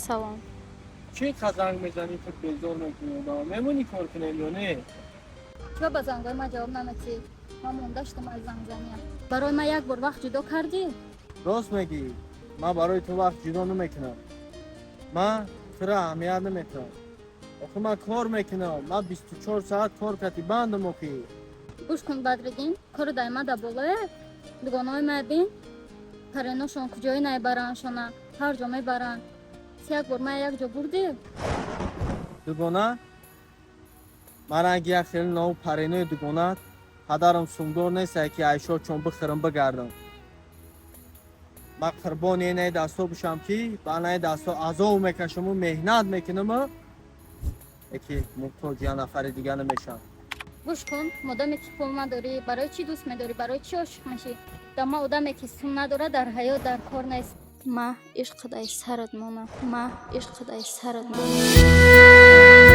Салом. Чӣ қа занг мезанӣ, ту безор мекунӣ одама? Мемонӣ, кор кунем ё не? Чиба ба зангҳои ман ҷавоб наметӣ? Ман монда шудам аз зангзаниям. Барои ман як бор вақт ҷудо кардӣ? Рост мегӣ, ман барои ту вақт ҷудо намекунам. Ман тура аҳамият наметиҳам. Охи ман кор мекунам, ман 24 соат кор кати бандам охи. Гӯш кун, Бадриддин, кору дай ма да болое. Дугонаҳои мая бин, пареношон куҷое наебараншона, ҳар ҷо мебаранд. Си як бор мая як ҷо бурдӣ? Дугона? Ман ранги як хеле нав паренои дугонат падарам сумдор нестай, ки айшо чон бихӯрам, бигардам. Ман қурбони инаи дасто бишам, ки ба наи дасто азоб мекашаму меҳнат мекунаму, яки муҳтоҷ як нафари дига намешам. Гӯш кун, модаме ки пул надорӣ, барои чӣ дӯст медорӣ, барои чӣ ошиқ мешӣ? Да ма одаме ки сум надорад, дар ҳаёт дар кор нест. Ма ишқ дай сарат монам, ма ишқ дай сарат монам.